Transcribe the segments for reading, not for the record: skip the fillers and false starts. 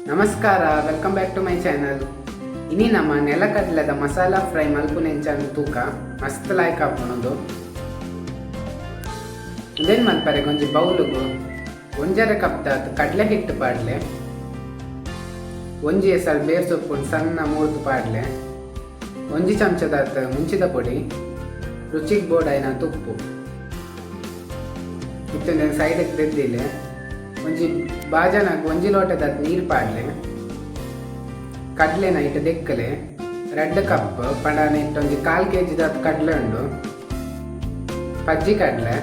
ನಮಸ್ಕಾರ, welcome back to my channel. ಇನಿ ನಮ್ಮ ನೆಲಕಡಲೆದ ಮಸಾಲ ಫ್ರೈ ಮಲ್ಪುನೆಂಚ ತೂಕ ಮಸ್ತ್ ಲಾಯ್ಕ್ ಆಪುನದು. ಉಂದೆನ್ ಮಲ್ಪರೆ ಒಂಜಿ ಬೌಲುಗು 1.5 ಕಪ್ ದಾತ್ ಕಡಲೆ ಹಿಟ್ಟು ಪಾಡ್ಲೆ, ಒಂಜಿ ಎಸಲ್ ಬೇರ್ ಸೊಪ್ಪು ಸಣ್ಣ ಮೂರ್ದು ಪಾಡ್ಲೆ, ಒಂಜಿ ಚಮಚದಾತ್ ಮುಂಚಿದ ಪೊಡಿ, ರುಚಿಗೆ ಬೋಡಾಯಿನ ತುಪ್ಪು. ಇತ್ತೊಂದು ಸೈಡ್ಗೆ ದೆದ್ದಿಲೆ. ಒಂಜಿ ಬಾಜನಗ್ ಒಂಜಿ ಲೋಟದಾತ್ ನೀರು ಪಾಡ್ಲೆ. ಕಡಲೆನ ಇಟ್ಟು ದೆಕ್ಕಲೆ. 2 ಕಪ್ ಪಂಡ ನೆಟ್ ಒಂಜಿ 1/4 ಕೆಜಿ ದಾತ್ ಕಡಲೆ ಉಂಡು, ಪಜ್ಜಿ ಕಡಲೆ.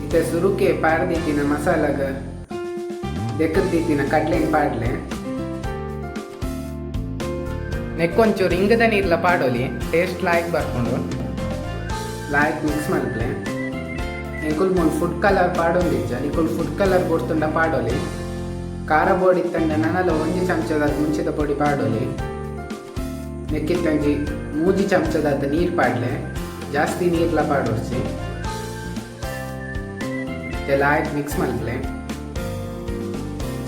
ಇತ್ತೆ ಸುರುಕೆ ಪಾಡ್ದಿತ್ತಿನ ಮಸಾಲಾಗ ದೆಕ್ಕದಿತ್ತಿನ ಕಡಲೆನ್ ಪಾಡ್ಲೆ. ನೆಕ್ಕೊಂಚೂರು ಇಂಗದ ನೀರ್ಲ ಪಾಡೋಲಿ, ಟೇಸ್ಟ್ ಲಾಯ್ಕ್ ಬರ್ಕೊಂಡು. ಲಾಯ್ಕ್ ಮಿಕ್ಸ್ ಮಲ್ಪಲೆ. ನಿಕುಲ್ ಮೂಲು ಫುಡ್ ಕಲರ್ ಪಾಡೊಂದಿಜ್ಜ. ನಿಕುಲ್ ಫುಡ್ ಕಲರ್ ಬೋಡ್ತುಂಡ ಪಾಡೋಲಿ. ಖಾರ ಬೋಡಿ ಇತ್ತಂಡ ನನಲ ಒಂಜಿ ಚಮಚದ ಮುಂಚಿದ ಪೊಡಿ ಪಾಡೋಲಿ. ನೆಕ್ಕಿತ್ತೊಂಜಿ 3 ಚಮಚದಾತ್ ನೀರು ಪಾಡ್ಲೆ. ಜಾಸ್ತಿ ನೀರ್ಲ ಪಾಡೋರ್ಚಿ. ಲಾಯ್ಕ್ ಮಿಕ್ಸ್ ಮಲ್ಪಲೆ.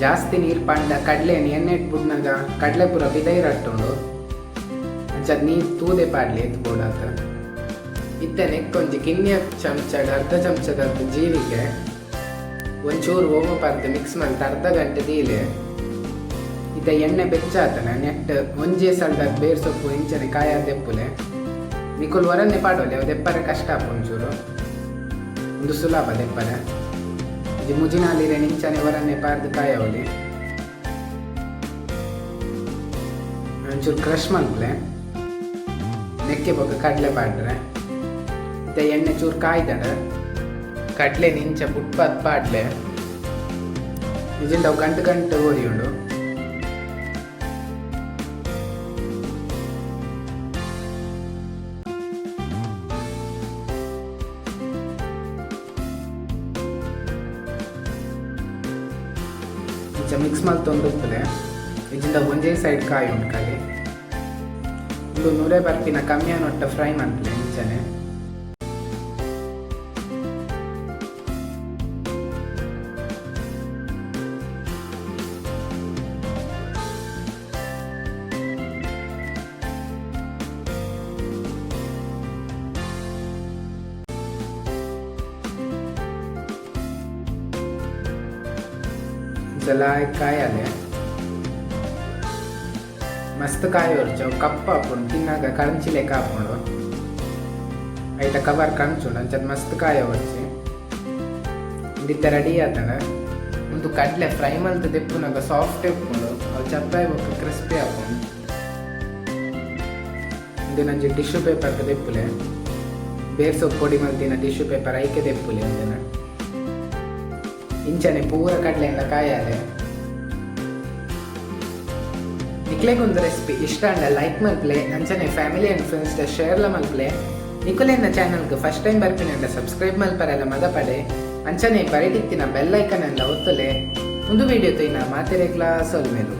ಜಾಸ್ತಿ ನೀರು ಪಾಂಡ ಕಡಲೆ ಎಣ್ಣೆ ಬುಡ್ನಾಗ ಕಡಲೆ ಪೂರ ಬಿದೈ ರಟ್ಟುಂಡು. ಅಂಚ ನೀರು ತೂದೆ ಪಾಡ್ಲಿ ಎತ್ ಬೋಡಾತ. ಇತ್ತೆ ನೆಕ್ಕೊಂಜಿ ಕಿನ್ಯ ಚಮಚಡ್ ಅರ್ಧ ಚಮಚದ ಜೀರಿಗೆ, ಒಂಚೂರು ಓಮ ಪಾರ್ದ್ ಮಿಕ್ಸ್ ಮಲ್ತ್ ಅರ್ಧ ಗಂಟೆ ದೀಲೆ. ಇತ್ತೆ ಎಣ್ಣೆ ಬೆಚ್ಚಾತನ ನೆಟ್ ಒಂಜೇ ಸಲ್ದ ಬೇರ್ ಸೊಪ್ಪು ಇಂಚನೆ ಕಾಯ ದೆಪ್ಪುಲೆ. ನಿಕುಲ್ ಒರನ್ನೆ ಪಾಡೋಲೆ, ಅವು ದೆಪ್ಪರೆ ಕಷ್ಟ ಆಪುಂಡು ಒಂಚೂರು, ಒಂದು ಸುಲಭ ದೆಪ್ಪರೆ. ಒಂಜಿ ಮುಜಿನಾಲಿರೆ ನಿಂಚನೆ ಒರನ್ನೆ ಪಾರ್ದ್ ಕಾಯವಲಿ. ಒಂಚೂರು ಕ್ರಷ್ ಮಲ್ಪಲೆ. ನೆಕ್ಕೆ ಬೊಕ್ಕ ಕಡಲೆ ಪಾಡ್ರೆ. ಇತ್ತೆ ಎಣ್ಣೆ ಚೂರು ಕಾಯ್ದಡ ಕಡಲೆ ನಿಂಚ ಬುಟ್ಪತ್ ಪಾಡ್ಲೆ. ನಿಜಿಂದ ಅವು ಗಂಟು ಗಂಟು ಒರಿಯುಂಡು. ಇಂಚ ಮಿಕ್ಸ್ ಮಲ್ತೊಂದು ಉಪ್ಪುಲೆ. ಇಜ್ಜಿಂಡ ಒಂಜೇ ಸೈಡ್ ಕಾಯಿ ಉಂಡು ಖಾಲಿ. ಉಂದು ನೂರೆ ಬರ್ಪಿನ ಕಮ್ಮಿಯ ನೊಟ್ಟ ಫ್ರೈ ಮಲ್ಪಲೆ ಇಂಚನೆ. ಇಂಚ ಲಾಯ್ಕ್ ಕಾಯಾಲೆ. ಮಸ್ತ್ ಕಾಯಿ ಒರ್ಚು, ಅವು ಕಪ್ಪು ಆಪುಂಡು, ತಿನ್ನಾಗ ಕಂಚಿ ಲೆಕ್ಕ ಆಪುಂಡು. ಐತ ಕವರ್ ಕಂಚುಂಡು, ಅಂಚದ ಮಸ್ತ್ ಕಾಯ ಒರ್ಚಿ. ಇಂದಿತ್ತೆ ರೆಡಿ ಆತನ. ಉಂದು ಕಡಲೆ ಫ್ರೈ ಮಲ್ತ್ ದೆಪ್ಪುನಗ ಸಾಫ್ಟ್ ಇಪ್ಪುಂಡು. ಅವು ಚಪ್ಪಾಯಿ ಬೊಕ್ಕ ಕ್ರಿಸ್ಪಿ ಆಪುಂಡು. ಉಂದೆನ್ ಒಂಜಿ ಟಿಶ್ಯೂ ಪೇಪರ್ ದೆಪ್ಪುಲೆ. ಬೇರ್ ಸೊಪ್ಪು ಪೊಡಿ ಮಲ್ತಿನ ಟಿಶ್ಯೂ ಪೇಪರ್ ಐಕೆ ದೆಪ್ಪುಲೆ ಉಂದೆನ. ಇಂಚನೆ ಪೂರ ಕಡಲೆ ಎಲ್ಲ ಕಾಯಾಲೆ. ನಿಕ್ಲೆಗೊಂದು ರೆಸಿಪಿ ಇಷ್ಟ ಅಂಡ ಲೈಕ್ ಮಲ್ಪಲೆ. ಅಂಚನೆ ಫ್ಯಾಮಿಲಿ ಆ್ಯಂಡ್ ಫ್ರೆಂಡ್ಸ್ ಶೇರ್ಲ ಮಲ್ಪಲೆ. ನಿಕುಲೆನ್ನ ಚಾನಲ್ಗೆ ಫಸ್ಟ್ ಟೈಮ್ ಬರ್ಪಿನ ಅಂಡ ಸಬ್ಸ್ಕ್ರೈಬ್ ಮಲ್ಪರೆಲ್ಲ ಮದಪಡೆ. ಅಂಚನೆ ಬರಿಟಿತ್ತಿನ ಬೆಲ್ ಐಕನ್ ಎಲ್ಲ ಒತ್ತುಲೆ. ಒಂದು ವಿಡಿಯೋ ತೋಯ್ನ ಮಾತೆರೆಗ್ಲಾ ಸೊಲ್ಮೆಲು.